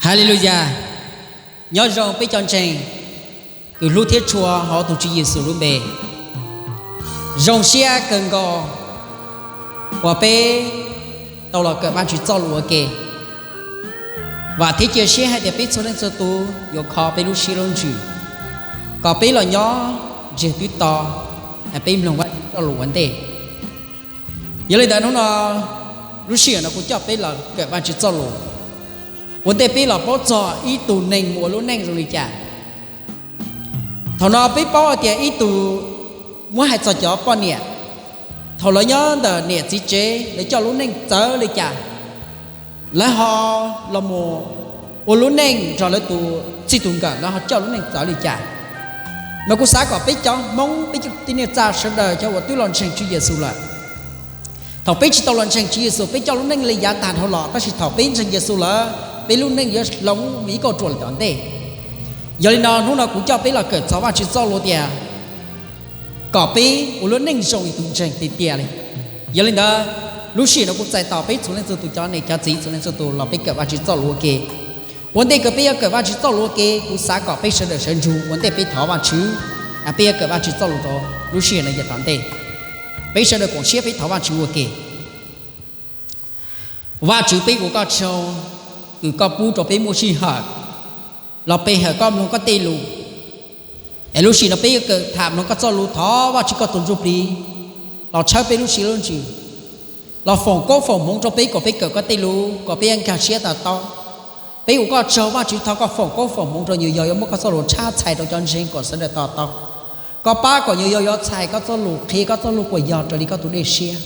Haleluyas. Nyob zoo peb cov ntseeg kws hlub thiab tshua hauv tus Tswv Yexus lub npe. Zoo siab kawg nkaus uas peb tau los kawm Vajtswv txoj lus ua ke. Vam thiab cia siab hais tias peb txhua leej txhua tus yuav kho peb lub siab lub ntsws kom peb los nyob ntsiag twb to, peb mloog Vajtswv txoj lus ua ntej. Yog li ntawd hnub no, lub sij hawm no kuv coj peb los kawm Vajtswv txoj lus. Ua ntej peb los paub txog ib tug neeg mus ua lub neej zoo li cas. Thaum no peb paub hais tias ib tug, muab hais txog cov poj niam, thaum lawv nyob ntawm niam txiv tsev lawv coj lub neej txawv li cas, lawv ho los mus ua lub neej nrog lawv tus txij tus nkawm lawv ho coj lub neej txawv li cas. Mas kuv xav kom peb cov Hmoob peb cov tib neeg tsa sawv daws cov uas twb los ntseeg Tswv Yexus lawm, thaum peb tsis tau los ntseeg Tswv Yexus peb coj lub neej li yav tag dhau los, tab sis thaum peb ntseeg Yexus lawm peb lub neej yuav hloov mus ib kauj ruam li tom ntej. Yog li no hnub no kuv coj peb los kawm txog Vajtswv txoj lus tias kom peb ua lub neej zoo li tus ntseeg tiag tiag li. Yog li ntawd, lub sij hawm no kuv txais tos peb txhua leej txhua tus, cov niam cov txiv txhua leej txhua tus los peb kawm Vajtswv txoj lus ua ke. Ua ntej kws peb yuav kawm Vajtswv txoj lus ua ke, kuv xav kom peb sawv daws sawv ntsug ua ntej peb thov Vajtswv, peb yuav kawm Vajtswv txoj lus rau lub sij hawm no yav tom ntej. Peb sawv daws koom siab peb thov Vajtswv ua ke. Vajtswv, peb ua koj tsaug kws koj pub rau peb muaj sij hawm los pe hawm koj, mloog koj tej lus. Es lub sij hawm no peb yuav kawm tham mloog koj txoj lus, thov Vajtswv koj tus Ntsuj Plig los tshawb peb lub siab lub ntsws, los foom koob foom hmoov rau peb kom peb kawm koj tej lus kom peb yuav nkag siab to taub. Peb ua koj tsaug Vajtswv, thov koj foom koob foom hmoov rau nyuam yaus yuav muab koj txoj lus tshab txhais rau cov ntseeg kom sawv daws to taub. Koj pab kom nyuam yaus yuav txhais koj txoj lus, qhia koj txoj lus kom yog raws li koj tus dej siab.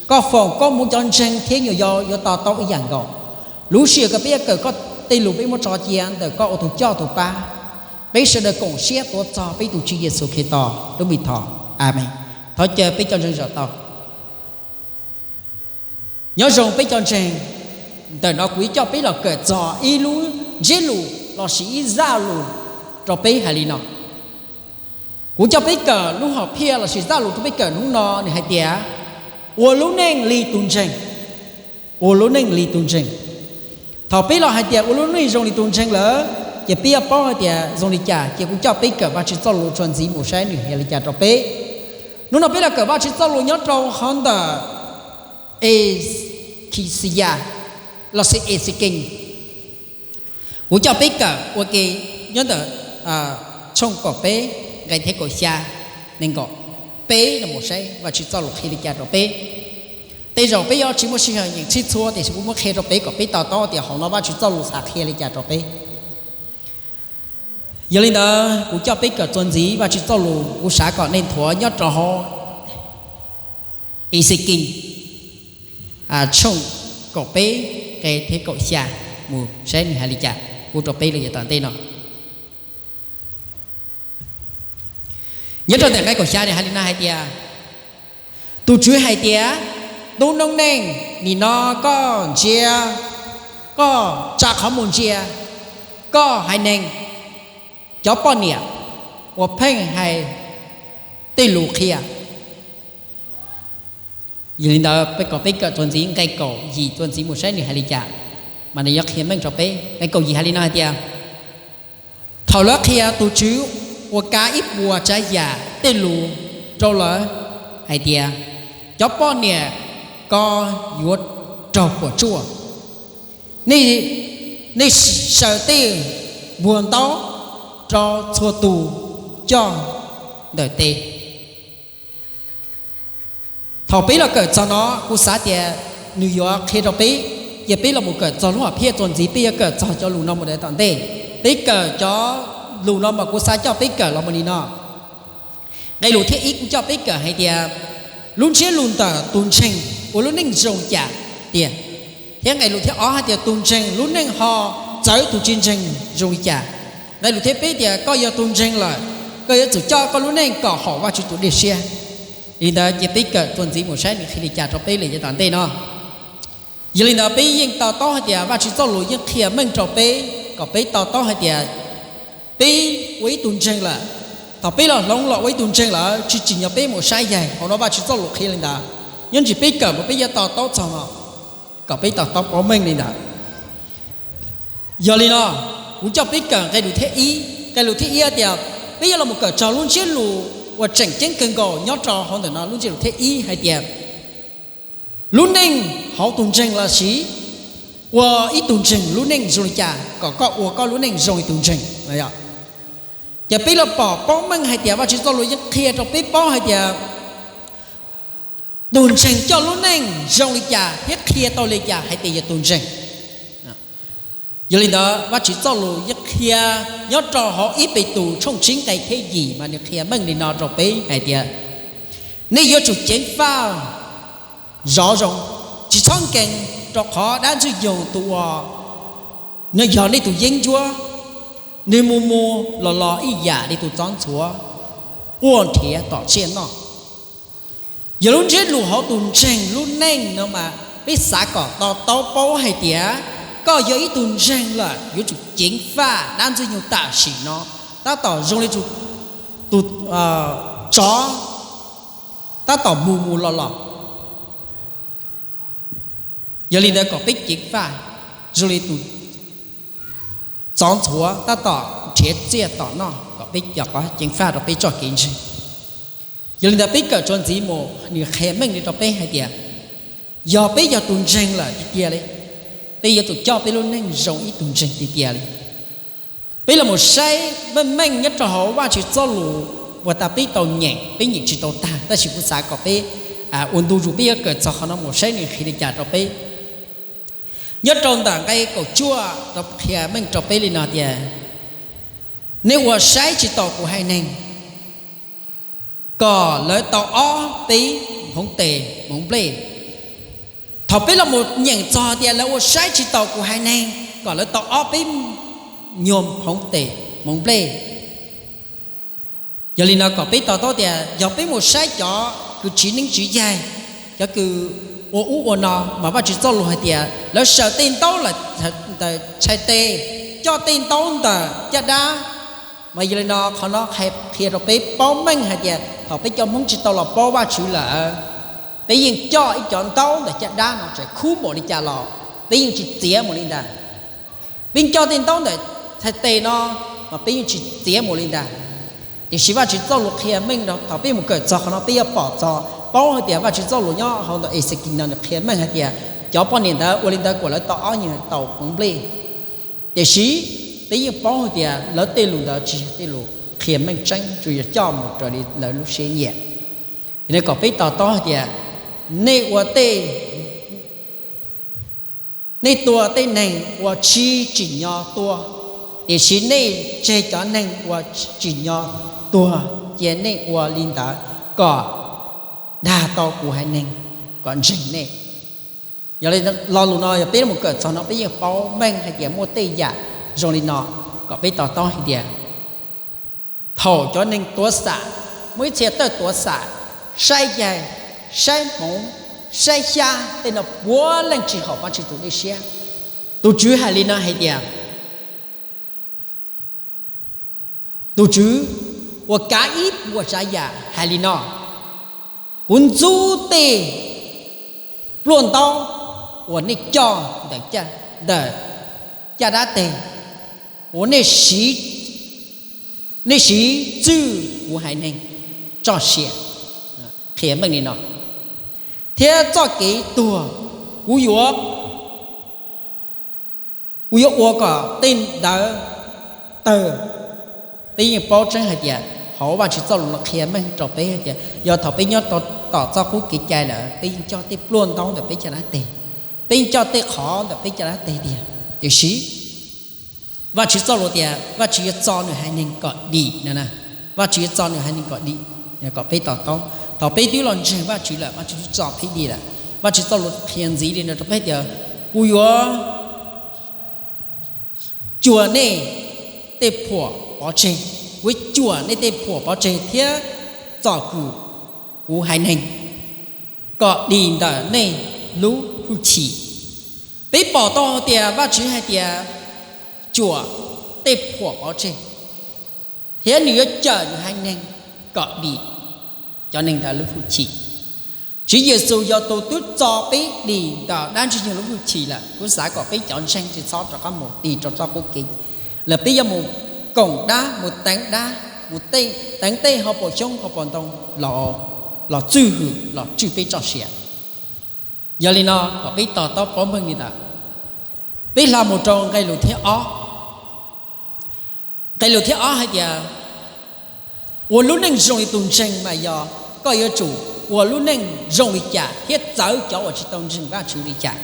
Koj foom koob hmoov cov ntseeg thiab nyuam yaus yuav to taub ib yam nkaus. Lub sij hawm kws peb yuav kawm koj tej lus peb muab tso cia ntawm koj ua tus coj tus pab. Peb sawv daws koom siab tuav txog peb tus Tswv Yexus Khetos lub npe thov, amees. Thov caw peb cov ntseeg zaum tau. Nyob zoo peb cov ntseeg, ntawm no kuv yuav coj peb los kawm txog ib lub ntsiab lus lossis ib zaj lus rau peb hais li no. Kuv coj peb kawm lub hom phiaj lossis zaj lus rau peb kawm hnub no nws hais tias, ua lub neej li tus ntseeg. Ua lub neej li tus ntseeg. Thaum peb los hais tias ua lub neej zoo li tus ntseeg lawm, ces peb yuav paub hais tias zoo li cas, ces kuv coj peb kawm Vajtswv txoj lus txuas ntxiv mus saib nws hais li cas rau peb. Hnub no peb los kawm Vajtswv txoj lus nyob rau hauv ntawm Exiyas lossis Exikees. Kuv coj peb kawm ua ke nyob ntawm tshooj kaum peb, nqe thib kaum xya, nees nkaum peb no mus saib Vajtswv txoj lus qhia li cas rau peb. Tej zaum peb yuav tsis muaj sij hawm nyeem txhij txhua, tiam sis kuv muab qhia rau peb kom peb to taub tias hauv no Vajtswv txoj lus xav qhia li cas rau peb. Yog li ntawd kuv coj peb kawm txuas ntxiv Vajtswv txoj lus, kuv xav kom nej nthuav nyob rau hauv Exikees tshooj kaum peb, nqe thib kaum xya mus saib nws hais li cas pub rau peb li yav tom ntej no. Nyob rau ntawm nqe kaum xya nws hais li no hais tias, tus Tswv hais tias, tub noob neej, nim no koj ntsia, koj tsa qhov muag ntsia koj haiv neeg, cov poj niam uas pheej hais tej lus qhia. Yog li ntawd peb kom peb kawm txuas ntxiv nqe kaum yim txuas ntxiv mus saib nws hais li cas, mas nws yuav qhia meej rau peb. Nqe kaum yim hais li no hais tias, thaum lawv qhia tus Tswv uas kav ib puas tsav yam tej lus rau lawv hais tias, cov poj niam ko yuav raug puas tsuaj. Nej saws tej npuag ntaub rau txhua tus coj ntawm tes. Thaum peb los kawm txog no, kuv xav tias nws yuav qhia rau peb, ces peb los mus kawm txog lub hom phiaj txuas ntxiv, peb yuav kawm txog cov lus no mus rau tom ntej. Peb kawm cov lus no mas kuv xav coj peb kawm los mus li no. Nqe lus thib ib kuv coj peb kawm hais tias, lub ntsiab lus ntawm tus ntseeg ua lub neej zoo li cas tiag, thiab nqe lus thib ob hais tias tus ntseeg lub neej ho txawv tus tsis ntseeg zoo li cas. Nqe lus thib peb tias koj yog tus ntseeg lawm, koj yuav tsum coj koj lub neej kom haum Vajtswv tus dej siab. Li ntawd ces peb kawm txuas ntxiv mus saib nws qhia li cas rau peb li yav tom ntej no. Yog li ntawd peb yeej to taub hais tias Vajtswv txoj lus yeej qhia meej rau peb kom peb to taub hais tias peb ua ib tug ntseeg lawm, thaum peb los hloov los ua ib tug ntseeg lawm, tsis tsim nyog peb mus saib yaig. Hauv no Vajtswv txoj lus qhia li ntawd, nyob ntsis peb kawm mus peb yuav to taub txog no kom peb to taub paub meej li ntawd. Yog li no, kuv coj peb kawm nqe lus thib ib. Nqe lus thib ib tias, peb yuav los kawm txog lub ntsiab lus uas tseem ceeb kawg nkaus nyob rau hauv ntawm no, lub ntsiab lus thib ib hais tias, lub neej hauv tus ntseeg los sis ua ib tug ntseeg lub neej zoo li cas, kom koj ua koj lub neej zoo li tus ntseeg. Ces peb los pom paub meej hais tias Vajtswv txoj lus yeej qhia rau peb paub hais tias tus ntseeg coj lub neej zoo li cas thiab qhia tau li cas hais tias yog tus ntseeg. Yog li ntawd, Vajtswv txoj lus yeej qhia nyob rau hauv ib Petus tshooj tsib nqe thib yim mas nws qhia meej li no rau peb hais tias, nej yuav tsum ceev faj zov zoo, tsis txhob nkees, rau qhov dab ntxwg nyoog tus uas nws yog nej tus yeeb ncuab, nws mus mus los los ib yam li tus tsov ntxhuav quaj nrhiav tom tsiaj noj. Yog lub ntsiab lus hauv tus ntseeg lub neej no mas peb xav kom to taub paub hais tias koj yog ib tug ntseeg lawm yuav tsum ceev faj dab ntxwg nyoog tam sim no, tab tom zoo li tus tsov tab tom mus mus los los. Yog li ntawd kom peb ceev faj zoo li tus tsov ntxhuav tab tom nrhiav tsiaj tom noj, kom peb ceev faj rau peb txoj kev ntseeg. Yog li ntawd peb kawm txuas ntxiv mus nws qhia meej li rau peb hais tias, yog peb yog tus ntseeg lawm tiag tiag li, peb yuav tsum coj peb lub neej zoo ib tug ntseeg tiag tiag li. Peb los mus saib meej meej nyob rau hauv Vajtswv txoj lus uas tas peb tau nyeem, peb nyeem tsis tau tag, tab sis kuv xav kom peb ua ntu zus peb yuav kawm txog qhov no mus saib nws qhia li cas rau peb. Nyob rau ntawm nqe kaum cuaj tau qhia meej rau peb li no tias, nej ua saib tsis taus kuv haiv neeg kom lawv tau ob peb hmoov tes hmoov nplej. Thaum peb los mus nyeem txog tias lawv ua saib tsis taus kuv haiv neeg kom lawv tau ob peb nyuag hmoov tes hmoov nplej, yog li no kom peb to taub tias yog peb mus saib cov kws tsis neeb tsis yaig, cov kws ua ub ua no mas Vajtswv txoj lus hais tias lawv saws tej ntaub ntawm txhais tes, coj tej ntaub ntawm caj dab. Mas yog li no qhov no qhia rau peb paub meej hais tias thaum peb cov Hmoob tsis tau los paub Vajtswv lawm, peb yeej coj ib cov ntaub ntawm caj dab no txawm khub npaum li cas los peb yeej tsis txiav mus li ntag. Peb coj tej ntaub ntawm txhais tes no mas peb yeej tsis txiav mus li ntag. Tiam sis Vajtswv txoj lus qhia meej rau, thaum peb mus kawm txog qhov no peb yuav pom txog paub hais tias Vajtswv txoj lus nyob hauv ntawm Exekis no nws qhia meej hais tias cov poj niam ntawd ua li ntawd kom lawv tau ob nyuag tau hmoov nplej. Tiam sis peb yeej paub hais tias lawv tej lus ntawd tsis yog tej lus qhia meej tseeb, tsuas yog coj mus raws li lawv lub siab nyiam. Yog li kom peb to taub hais tias nej ua tej, nej tua tej neeg uas tsis tsim nyog tua, tiam sis nej tseg cov neeg uas tsim nyog tuag, cia nej ua li ntawd kom dag tau kuv haiv neeg kom ntseeg nej. Yog li lo lus no yog peb mus kawm txog no peb yeej paub meej hais tias muaj tej yam zoo li no kom peb to taub hais tias thaum cov neeg tuav xam, muaj ib txhia tawj tuav xam, saib yaig, saib hmoov, saib xyab, tej no puav leej tsis haum Vajtswv tus dej siab. Tus Tswv hais li no hais tias, tus Tswv uas kav ib puas tsav yam hais li no, kuv ntxub tej pluaj ntaub uas nej coj ntawm, ntawm caj dab teg, uas nej siv txwj kuv haiv neeg txoj sia, qhia meej li no, thiab txoj kev tuag, kuv yuav, kuv yuav ua kom tej ntawd tawg. Peb yeej paub tseeb hais tias hauv Vajtswv txoj lus no qhia meej rau peb hais tias yog thaum peb nyob tom txoj qub kev cai lawm peb yeej coj tej pluaj ntaub ntawm peb caj dab teg, peb yeej coj tej qhov ntawm peb caj dab teg tiag. Tiam sis Vajtswv txoj lus tias Vajtswv yuav txo nws haiv neeg kom dim no na. Vajtswv yuav txo nws haiv neeg kom dim, kom peb to taub. Thaum peb twb los ntseeg Vajtswv lawm Vajtswv twb txo peb dim lawm. Vajtswv txoj lus qhia ntxiv li no rau peb tias, kuv yuav cuam nej tej phuam pov tseg, kuv yuav cuam nej tej phuam pov tseg thiab txom kwm kuv haiv neeg kom dim ntawm nej lub hwj chim. Peb pom tau tias Vajtswv hais tias cuam tej phuam pov tseg, thiab nws yuav cawm nws haiv neeg kom dim cov neeg ntawd lub hwj chim. Tswv Yexus yog tus twb txo peb dim ntawm dab ntxwg nyoog lub hwj chim lawm. Kuv xav kom peb cov ntseeg tsis txhob rov qab mus tig rau txoj qub kev lawm, peb yuav mus koom dab, mus teev dab, mus teev tej hauv paus xyoob hauv paus ntoo los txwj hwm los tswj peb txoj sia. Yog li no kom peb to taub paub meej li ntawd. Peb hla mus rau nqe lus thib ob. Nqe lus thib ob hais tias, ua lub neej zoo li tus ntseeg mas yog koj yuav tsum ua lub neej zoo li cas thiab txawv cov uas tsis tau ntseeg Vajtswv li cas.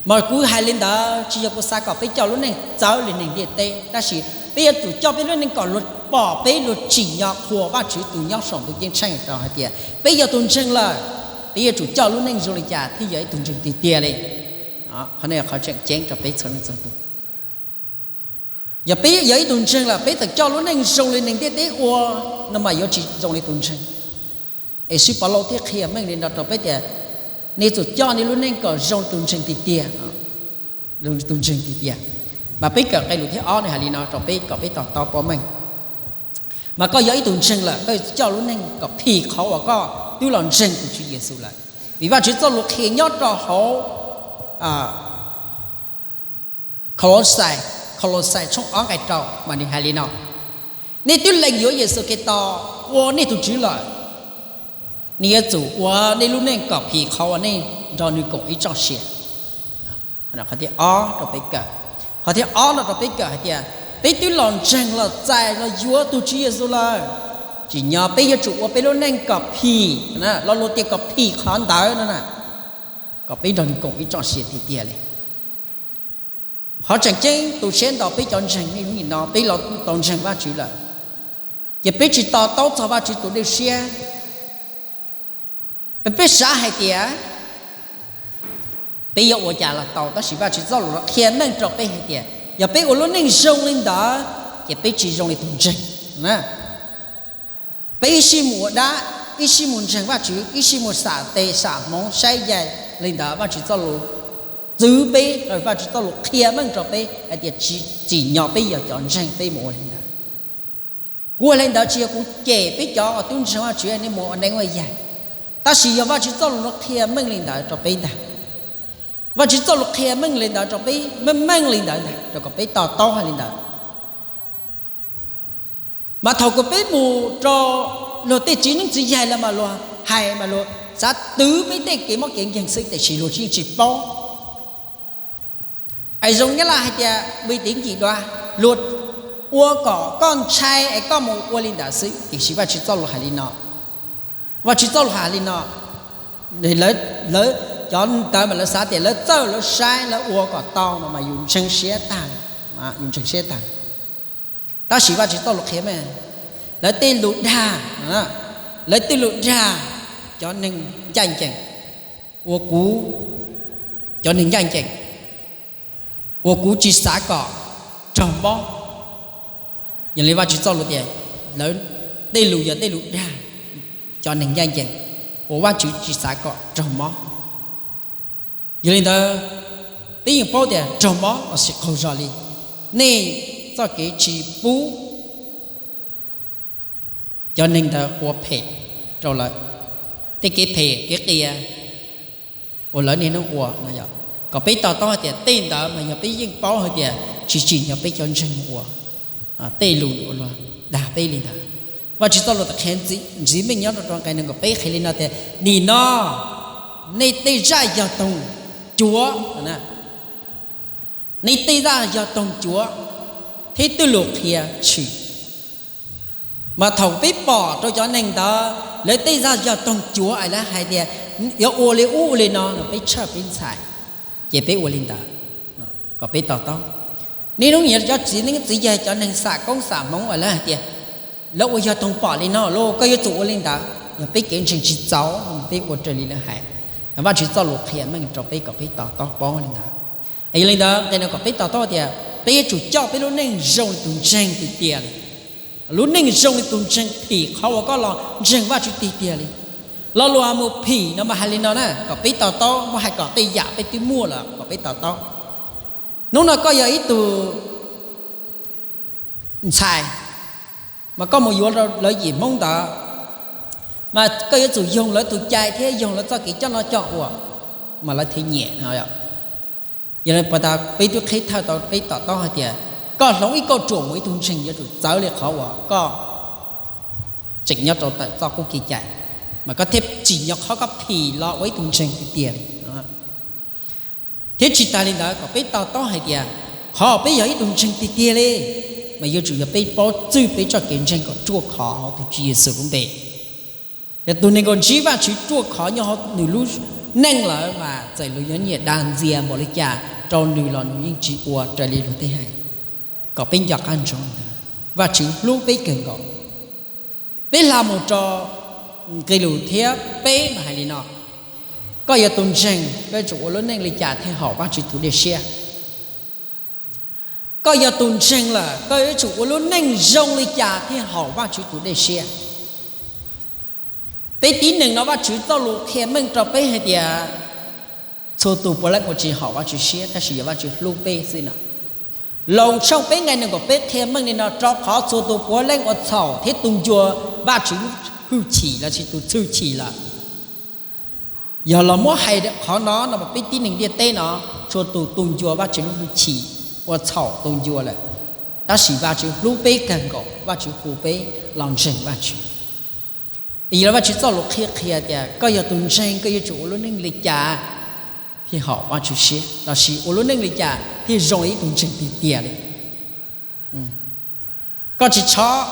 Mas kuv hais li ntawd tsis yog kuv xav kom peb coj lub neej txawv li neeg ntiaj teb, tab sis peb yuav tsum coj peb lub neej kom luag pom peb, luag tsim nyog qhuas Vajtswv tus nyob saum ntuj ceeb tsheej rau hais tias peb yog tus ntseeg lawm, peb yuav tsum coj lub neej zoo li cas thiaj yog ib tug ntseeg tiag tiag li. Qhov no yog qhov tseem ceeb rau peb txhua leej txhua tus. Yog peb yog ib tug ntseeg lawm peb txawm coj lub neej zoo li neeg ntiaj teb ua no mas yuav tsis zoo li tus ntseeg. Es xib Paulus thiaj qhia meej li no rau peb tias, nej yuav tsum coj nej lub neej kom zoo li tus ntseeg tiag tiag, tus ntseeg tiag tiag. Mas peb kawm nqe lus thib ob nws hais li no rau peb kom peb to taub paub meej. Mas koj yog ib tug ntseeg lawm koj yuav tsum coj lub neej kom phim qhov uas koj twb los ntseeg tus Tswv Yexus lawm. Vim Vajtswv txoj lus qhia nyob rau hauv Kolauxais, Kolauxais tshooj ob nqe rau mas nws hais li no, nej twb lees yuav Yexus Khetos ua nej tus Tswv lawm, nej yuav tsum ua nej lub neej kom phim qhov uas nej nrog nws koom ib txoj sia. Qhov thib ob rau peb kawm, qhov thib ob no rau peb kawm hais tias peb twb los ntseeg los txais los yuav tus Tswv Yexus lawm, tsim nyog peb yuav tsum ua peb lub neej kom phim, lo lus tias kom phim qhov ntawd no na, kom peb nrog nws koom ib txoj sia tiag tiag li. Qhov tseem ceeb tu siab ntau peb cov ntseeg niaj hnub nim no peb los tau ntseeg Vajtswv lawm, ces peb tsis to taub txog Vajtswv tus dej siab. Peb xav hais tias peb yuav ua cas los tau, tab sis Vajtswv txoj lus qhia meej rau peb hais tias yog peb ua lub neej zoo li ntawd ces peb tsis zoo li tus ntseeg. Peb ib sij mus ua dab, ib sij mus ntseeg Vajtswv, ib sij mus xam tes xam hmoov saib yaig li ntawd, Vajtswv txoj lus txwv peb, Vajtswv txoj lus qhia meej rau peb hais tias tsis tsim nyog peb yog cov ntseeg peb mus ua li ntawd. Kuv ua li ntawd tsis yog kuv cem peb cov uas twb ntseeg Vajtswv nej mus ua neeb ua yaig, tab sis yog Vajtswv txoj lus no qhia meej li ntawd rau peb ntag. Vajtswv txoj lus qhia meej li ntawd rau peb, meej meej li ntawd ntag, rau kom peb to taub hais li ntawd. Mas thaum kom peb mus rau luag tej txiv neeb txiv yaig lawm mas luag hais mas luag xav twv peb tej kev mob kev nkeeg xwb, tiam sis luag yeej tsis paub. Es zoo nyab laj hais tias mus tiv ncim dua, luag ua kom koj ntshai es koj mus ua li ntawd xwb, tiam sis Vajtswv txoj lus hais li no, Vajtswv txoj lus hais li no, lawv, cov ntawd mas lawv xav tias lawv txawj lawv saib lawv ua kom tau no mas yus ntseeg siab tag, yus ntseeg siab tag. Tab sis Vajtswv txoj lus qhia mas, lawv tej lus dag, lawv tej lus dag cov neeg ncaj ncees, ua kuv, cov neeg ncaj ncees, ua kuv tsis xav kom raug mob. Yog li Vajtswv txoj lus tias, lawv tej lus yog tej lus dag cov neeg ncaj ncees, ua Vajtswv tsis xav kom raug mob. Yog li ntawd, peb yeej paub tias raug mob los sis qaug zog li, nej txoj kev tsis pub cov neeg ntawd ua phem rau lawv, tej kev phem kev qias uas lawv niaj hnub ua no, kom peb to taub hais tias tej ntawd mas yog peb yeej paub hais tias tsis tsim nyog peb cov ntseeg ua tej lus uas luag dag peb li ntawd. Vajtswv txoj lus qhia ntxiv meej nyob rau nqe nees nkaum peb qhia li no tias, nim no nej tej zaj yog toog cuav, nej tej zaj yog toog cuav thiab twj lus qhia tshwm. Mas thaum peb pom rau cov neeg ntawd lawv tej zaj yog toog cuav es lawv hais tias yuav ua li ub ua li no no peb tshawj peb ntxhais, ces peb ua li ntawd, kom peb to taub. Niaj hnub nim no cov txiv neeb txiv yaig cov neeg xam koob xam hmoov es lawv hais tias lawv ua yog toog pom li no los koj yuav tsum ua li ntawd, yog peb kev ntseeg tsis txaus peb ua raws li lawv hais. Vajtswv txoj lus qhia meej rau peb kom peb to taub paub li ntawd. Yog li ntawd nqe no kom peb to taub tias peb yuav tsum coj peb lub neej zoo li tus ntseeg tiag tiag li. Lub neej zoo li tus ntseeg phim qhov uas koj los ntseeg Vajtswv tiag tiag li. Lo lus mus phim no mas hais li no na, kom peb to taub, muab hais kom tej yam peb twb muaj los kom peb to taub. Hnub no koj yog ib tug ntxhais, mas koj mus yuav lawv yim Hmoob ntawd, Mas koj yuav tsum yoog lawv tus cai thiab yoog lawv txoj kev coj noj coj ua, mas lawv thiaj nyiam no. Yog li peb twb qhib thawj tau peb to taub hais tias koj hloov ib kauj ruam mus ua ib tug ntseeg yuav tsum txawv li qhov uas koj tseem nyob rau ntawm txoj qub kev cai, mas koj thiaj tsim nyog qhov koj phim los ua ib tug ntseeg tiag tiag li. Thiab tsis tas li ntawd kom peb to taub hais tias qhov peb yog ib tug ntseeg tiag tiag li, mas yuav tsum yog peb paub txwj peb txoj kev ntseeg kom ruaj khov hauv tus Tswv Yexus lub npe. Yog tus neeg uas ntsib Vajtswv ruaj khov nyob hauv nws lub neej lawm mas txawm luag yuav nyiam dag ntxias npaum li cas rau nws los nws yeej tsis ua raws li luag tej hais. Kom peb nco qab ntsoov ntawd, Vajtswv hlub peb kawg nkaus. Peb hla mus rau nqe lus thib peb mas hais li no: Koj yog tus ntseeg, koj yuav tsum ua lub neej li cas thiaj haum Vajtswv tus dej siab? Koj yog tus ntseeg lawm, koj yuav tsum ua lub neej zoo li cas thiaj haum Vajtswv tus dej siab? Peb tib neeg no Vajtswv txoj lus qhia meej rau peb hais tias txhua tus puav leej ua tsis haum Vajtswv siab, tab sis yog Vajtswv hlub peb xwb no. Loos tshooj peb nqe nees nkaum peb qhia meej li no: Rau qhov txhua tus puav leej ua txhaum thiab tu ncua Vajtswv lub hwj chim lossis tus txhwj chim lawm. Yog los muab hais qhov no no mas peb tib neeg ntiaj teb no txhua tus tu ncua Vajtswv lub hwj chim, ua txhaum tu ncua lawm, tab sis Vajtswv hlub peb kawg nkaus, Vajtswv hu peb los ntseeg Vajtswv. Yog li Vajtswv txoj lus qhia qhia tias koj yog tus ntseeg, koj yuav tsum ua lub neej li cas thiaj haum Vajtswv siab, lossis ua lub neej li cas thiaj zoo li ib tug ntseeg tiag tiag li. Koj tsis txhob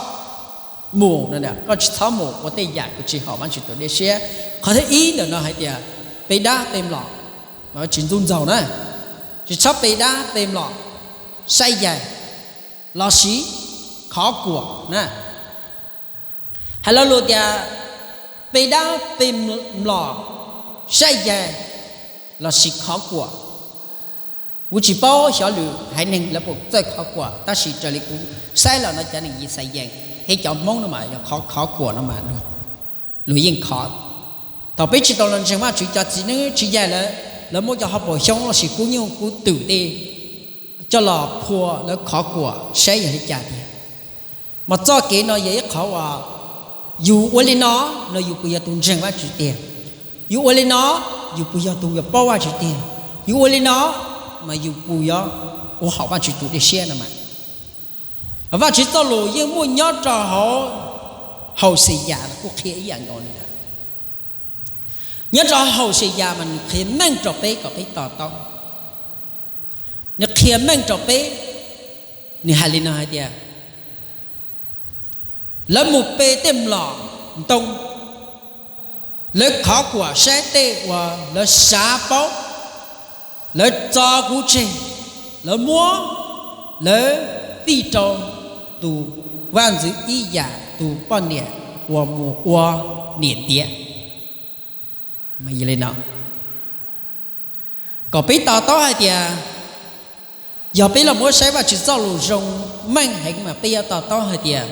mus, koj tsis txhob mus ua tej yam uas tsis haum Vajtswv tus dej siab. Qhov thib ib ntawm no hais tias pe dab pe mlom, tsis ntxub ntxaug na, tsis txhob pe dab pe mlom, saib yaig lossis khov kuam na. Hais lo lus tias pe dab pe mlom, saib yaig lossis khov kuam. Kuv tsis paub xyov lwm haiv neeg lawv puas txawj khov kuam, tab sis raws li kuv saib los no cov neeg Yixalayees thiab cov Hmoob no mas yog khov kuam no mas luag yeej khov. Thaum peb tsis tau los ntseeg Vajtswv, cov txiv neeb txiv yaig lawv, lawv muab cov hauv paus xyoob lossis kub nyuj kub twm tej coj los phua, lawv khov kuam saib yog li cas tiag. Mas txoj kev no yog ib qhov uas yus ua li no no yus puas yog tus ntseeg Vajtswv tiag? Yus ua li no yus puas yog tus uas paub Vajtswv tiag? Yus ua li no mas yus puas yog ua haum Vajtswv tus dej siab no mas. Vajtswv txoj lus yeej muaj nyob rau hauv Hauxeyas los kuj qhia ib yam nkaus li ntawd. Nyob rau Hauxeyas mas nws qhia meej rau peb kom peb to taub. Nws qhia meej rau peb, nws hais li no hais tias, lawv mus pe tej mlom ntoo, lawv khov kuam saib tej uas lawv xav paub, lawv tso kuv tseg, lawv muab, lawv fij rau tus vaj ntxwv ib yam tus poj niam uas mus ua niam ntiav. Li no kom peb to taub hais tias, yog peb los muab saib Vajtswv txoj lus zoo meej heev mas peb yuav to taub hais tias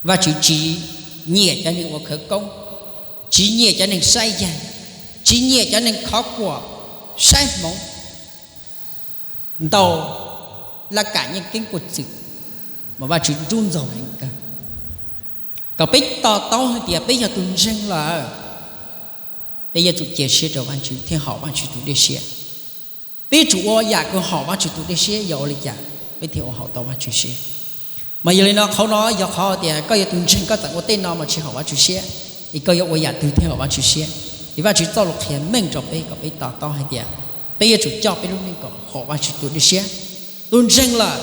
Vajtswv tsis nyiam cov neeg ua khawv koob, tsis nyiam cov neeg saib yaig, tsis nyiam cov neeg khov kuam, saib hmoov, ntaus laj kam yeej keeb puag txwm, mas Vajtswv nrub ntxaug heev kawg. Kom peb to taub hais tias peb yog tus ntseeg lawm, peb yuav tsum cia siab rau Vajtswv thiaj haum Vajtswv tus dej siab. Peb yuav tsum ua yam uas haum Vajtswv tus dej siab, yog ua li cas peb thiaj ua haum tau Vajtswv siab. Mas yog li no qhov no yog qhov tias koj yog tus ntseeg koj txawm ua tej no mas tsis haum Vajtswv siab, es koj yuav ua yam twg thiaj haum Vajtswv siab? Es Vajtswv txoj lus qhia meej rau peb kom peb to taub hais tias peb yuav tsum coj peb lub neej kom haum Vajtswv tus dej siab. Tus ntseeg lawm,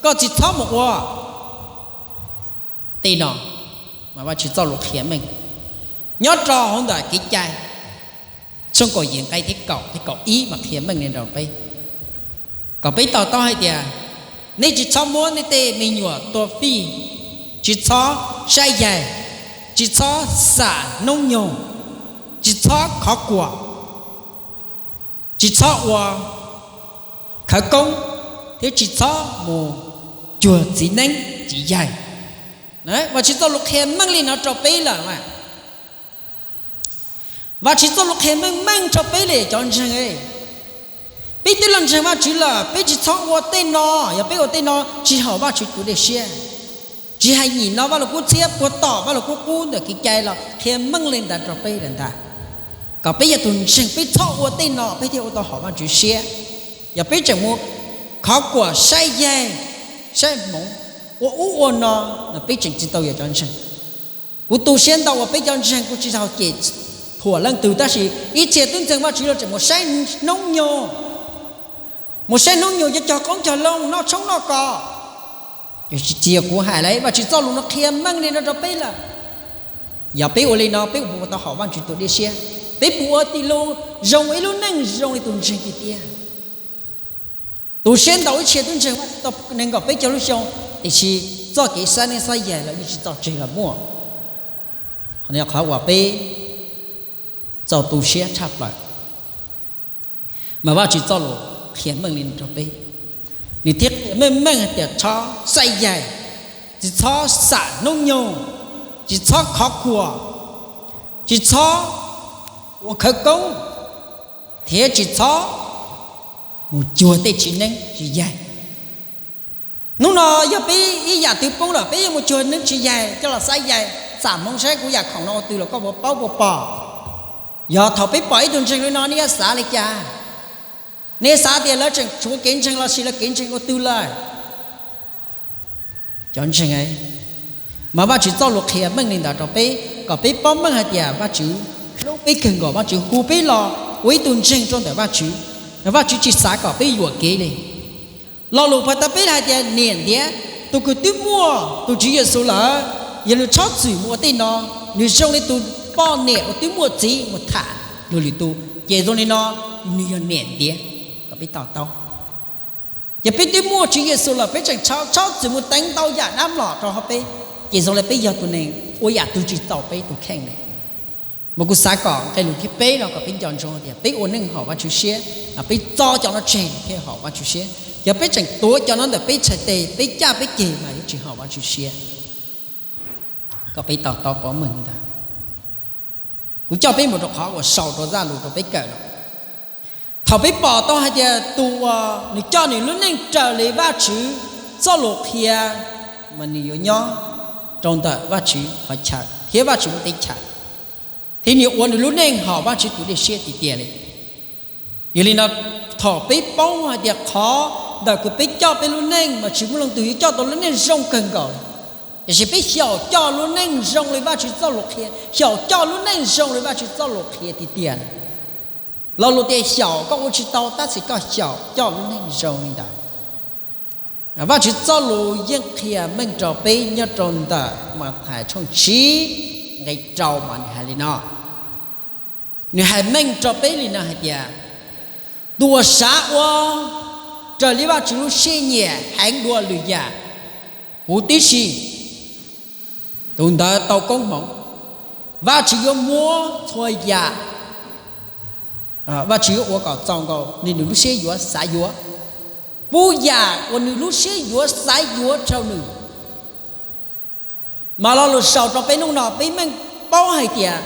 koj tsis txhob mus ua tej no, mas Vajtswv txoj lus qhia meej nyob rau hauv ntawm kev cai tshooj kaum yim nqe thib kaum thiab kaum ib mas qhia meej li rau peb, kom peb to taub hais tias nej tsis txhob muab nej tej me nyuam tua fij, tsis txhob saib yaig, tsis txhob xam noob nyoog, tsis txhob khov kuam, tsis txhob ua khawv koob, thiab tsis txhob mus cuag txiv neeb txiv yaig. Vajtswv txoj lus qhia meej li no rau peb lawm. Vajtswv txoj lus qhia meej meej rau peb li cov ntseeg. Peb twb los ntseeg Vajtswv lawm, peb tsis txhob ua tej no, yog peb ua tej no tsis haum Vajtswv tus dej siab. Tsis hais nyim no Vaj Lug Kub txhiab puag tom Vaj Lug Kub qub ntawm kev cai los qhia meej li ntawd rau peb lawm ntag. Kom peb yog tus ntseeg, peb txhob ua tej no peb thiaj ua tau hom Vajtswv siab. Yog peb tseem mus khov khuam saib yaig, saib hmoov, ua ub ua no, no peb tseem tsis tau yog cov ntseeg. Kuv tu siab ntau uas peb cov ntseeg, kuv tsis tau cem thuam leej twg, tab sis ib txhia tub ntseeg Vajtswv los tseem mus saib hnub nyoog, mus saib hnub nyoog, cov cog qoob cog loo, noj tshoob noj kos. Tsis yog kuv hais lawm, Vajtswv txoj lus no qhia meej li no rau peb lawm. Yog peb ua li no peb puas tau hom Vajtswv tus dej siab? Peb puas ua tib lub zoo ib lub neej zoo li tus ntseeg tiag tiag? Tu siab ntau ib txhia tub ntseeg Vajtswv tau nees nkaum peb caug lub xyoo, tiam sis txoj kev xav neej xav yaig los yeej tsis txog tseg los muaj. Qhov no qhov uas peb txaus tu siab tshaj plaws. Mas Vajtswv txoj lus qhia meej li no rau peb, nws thiaj qhia meej meej hais tias txhob xav yaig, tsis txhob xam hnub nyoog, tsis txhob khov khuam, tsis txhob ua khawv koob, thiab tsis txhob mus cuag tej txiv neeb txiv yaig. Hnub no yog peb ib yam twg poob lawm, peb yuav mus cuag neeb tsis yaig coj los xav yaig, xam hmoov saib kuv yam khoom no ua twg los koj puas paub puas pom. Yog thaum peb pom ib tug ntseeg li no nej yuav xav li cas? Nej xav tias lawv tseem tshuav kev ntseeg los sis lawv kev ntseeg ua twg lawm? Cov ntseeg, mas Vajtswv txoj lus qhia meej li ntawd rau peb kom peb paub meej hais tias Vajtswv hlub peb kawg nkaus, Vajtswv hu peb los ua ib tug ntseeg rau ntawm Vajtswv. Vajtswv tsis xav kom peb yuam kev li. Lo lus pab tau peb hais tias niam ntiav, tus kws twb muaj tus Tswv Yexus lawm, yog nws txhob txwm mus ua tej no, nws zoo li tus poj niam uas twb muaj txiv mus tham luag lwm tus, ces zoo li no nws yog niam ntiav. Kom peb to taub, yog peb twb muaj Tswv Yexus lawm peb tseem txhob txwm mus teev ntau yam dab mlom rau hauv peb, ces zoo li peb yog tus neeg ua yam twg tsis txaus peb tus kheej li. Mas kuv xav kom nqe lus thib peb no kom peb nco ntsoov tias peb ua neej hom Vajtswv siab, peb tso cov no tseg thiaj hom Vajtswv siab. Yog peb tseem tuav cov no ntawm peb txhais tes, peb caj peb ceg mas yuav tsis hom Vajtswv siab. Kom peb to taub paub meej li ntawd. Kuv coj peb mus rau qhov uas sau rau zaj lus rau peb kawm no. Thaum peb pom tau hais tias tus uas nws coj nws lub neej raws li Vajtswv txoj lus qhia, mas nws yuav nyob rau ntawm Vajtswv qhov chaw thiab Vajtswv lub teb chaws, thiab nws ua nws lub neej hom Vajtswv tus dej siab tiag tiag li. Yog li no, thaum peb paub hais tias qhov ntawm kws peb coj peb lub neej mas tsis muaj leej twg yuav coj tau lub neej zoo kawg nkaus li, tiam sis peb xyaum coj lub neej zoo li Vajtswv txoj lus qhia, xyaum coj lub neej zoo li Vajtswv txoj lus qhia tiag tiag li. Lo lus tias xyaum koj ua tsis tau tab sis koj xyaum coj lub neej zoo li ntawd. Vajtswv txoj lus yeej qhia meej rau peb nyob rau ntawm Mathais tshooj tsib nqe rau mas nws hais li no. Nws hais meej rau peb li no hais tias, tus uas xav ua raws li Vajtswv lub siab nyiam heev dua lwm yam huv tib si, tus ntawd tau koob hmoov. Vajtswv yuav muab txhua yam, Vajtswv yuav ua kom txaus nkaus li nws lub siab yuav xav yuav, pub yam uas nws lub siab yuav xav yuav rau nws. Mas lo lus sau rau peb hnub no peb meej paub hais tias,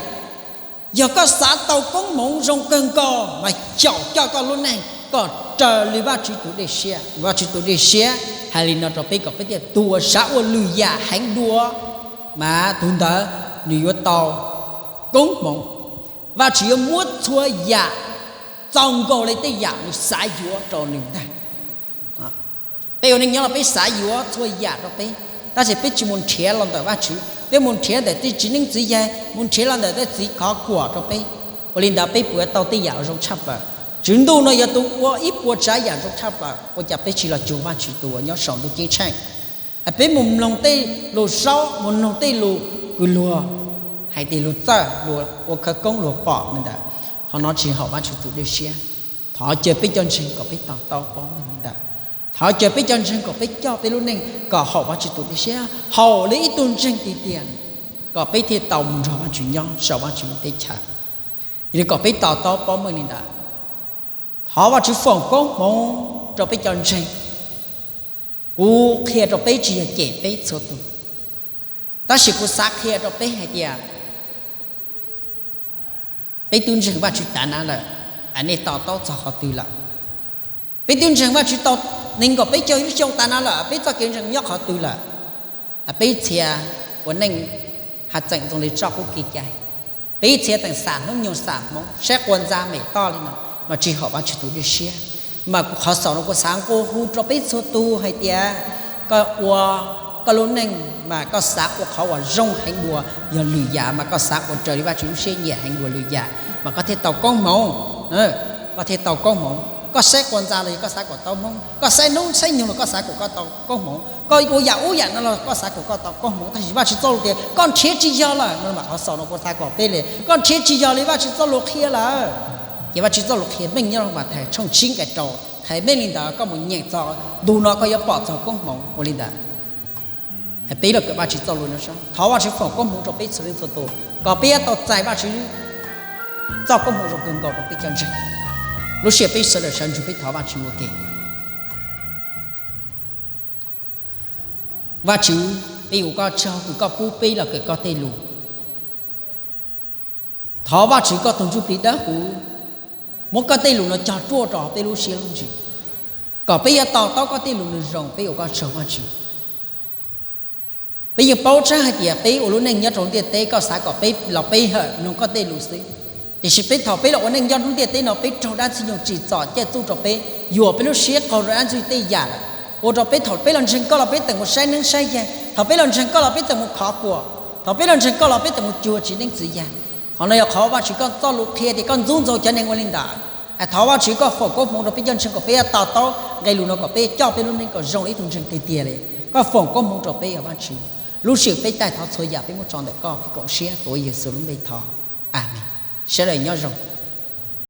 yog koj xav tau koob hmoov zoo kawg nkaus mas xyaum coj koj lub neej kom raws li Vajtswv tus dej siab. Vajtswv tus dej siab hais li no rau peb kom peb tias tus uas xav ua lwm yam heev dua, mas tus ntawd nws yuav tau koob hmoov. Vajtswv yuav muab txhua yam txaus nkaus li tej yam nws xav yuav rau nws ntag. Peb ua neej nyob los peb xav yuav txhua yam rau peb, tab sis peb tsis mus nrhiav los ntawm Vajtswv, peb mus nrhiav ntawm tej txiv neeb txiv yaig, mus nrhiav los ntawm tej txiv khov khuam rau peb. Ua li ntawd peb puas tau tej yam zoo tshaj plaws? Tswv Ntuj no yog tus ua ib puas tsav yam zoo tshaj plaws, ua cas peb tsis los cuag Vajtswv tus uas nyob saum ntuj ceeb tsheej? Peb mus mloog tej lus saub, mus mloog tej lus kws luag hais tias luag txawj, luag ua khawv koob luag pom li ntawd, qhov no tsis haum Vajtswv tus dej siab. Thov caw peb cov ntseeg kom peb to taub paub meej li ntawd. Thov caw peb cov ntseeg kom peb coj peb lub neej kom haum Vajtswv tus dej siab, haum li ib tug ntseeg tiag tiag, kom peb thiaj tau mus nrog Vajtswv nyob saum Vajtswv lub teb chaws. Yog li kom peb to taub paub meej li ntawd. Thov Vajtswv foom koob hmoov rau peb cov ntseeg. Kuv qhia rau peb tsis yog cem peb txhua tus, tab sis kuv xav qhia rau peb hais tias, peb twb ntseeg Vajtswv tas na lawm, nej to taub txog qhov twg lawm? Peb twb ntseeg Vajtswv tau nees nkaum peb caug lub xyoo tas na lawm, peb txoj kev ntseeg nyob qhov twg lawm? Peb txhia ua neej has txeem zoo li tso qub kev cai, peb txhia tseem xam hnub nyoog xam hmoov, saib quas ntxa mem toj li no, mas tsis haum Vajtswv tus dej siab. Mas qhov xaus no kuv xav nqua hu rau peb txhua tus hais tias koj ua koj lub neej mas koj xav ua qhov uas zoo heev dua, yog lwm yam mas koj xav ua raws li Vajtswv lub siab nyiam heev dua lwm yam mas koj thiaj tau koob hmoov. Koj thiaj tau koob hmoov. Koj saib quas ntxa los yog koj xav kom tau hmoov, koj saib hnub saib nyoog los koj xav kom koj tau koob hmoov, koj ua yam ub yam no los koj xav kom koj tau koob hmoov. Tab sis Vajtswv txoj lus tias koj nrhiav tsis yog lawm no mas qhov xaus no kuv xav kom peb li, koj nrhiav tsis yog li Vajtswv txoj lus qhia lawm. Ces Vajtswv txoj lus qhia meej nyob Mathais tshooj tsib nqe rau, qhia meej li ntawd, koj mus nyeem txog ntu no koj yuav pom txog koob hmoov ua li ntawd. Peb los kawm Vajtswv txoj lus no, thov Vajtswv foom koob hmoov rau peb txhua leej txhua tus kom peb yuav tau txais Vajtswv txoj koob hmoov zoo kawg nkaus rau peb cov ntseeg. Lub sij hawm peb sawv daws sawv ntsug peb thov Vajtswv ua ke. Vajtswv, peb ua koj tsaug uas koj pub peb los kawm koj tej lus. Thov Vajtswv koj tus Ntsuj Plig Dawb Huv muab koj tej lus no cog ruaj rau peb lub siab lub ntsws, kom peb yuav to taub koj tej lus nws zoo. Peb ua koj tsaug Vajtswv. Peb yeej paub tseeb hais tias peb ua lub neej nyob rau ntiaj teb, koj xav kom peb los pe hawm mloog koj tej lus xwb. Tiam sis peb thaum peb los ua neej nyob rau ntiaj teb no peb raug dab ntxwg nyoog tsim txom caij txuj rau peb, yuam peb lub siab qaug rau dab ntxwg tej yam lawm, ua rau peb thaum peb los ntseeg koj los peb tseem mus saib neeb saib yaig, thaum peb los ntseeg koj los peb tseem mus khov khuam, thaum peb los ntseeg koj los peb tseem mus cuag txiv neeb txiv yaig. Qhov no yog qhov Vajtswv koj txoj lus qhia tias koj ntxub ntxaug cov neeg ua li ntawd. Thov Vajtswv koj foom koob hmoov rau peb cov ntseeg kom peb yuav to taub nqe lus no kom peb coj peb lub neej kom zoo li ib tug ntseeg tiag tiag li. Koj foom koob hmoov rau peb os Vajtswv. Lub sij hawm peb taij thov txhua yam peb muab tso ntawm koj, peb koom siab tuav Yexus lub npe thov. Amees. Sawv daws nyob zoo.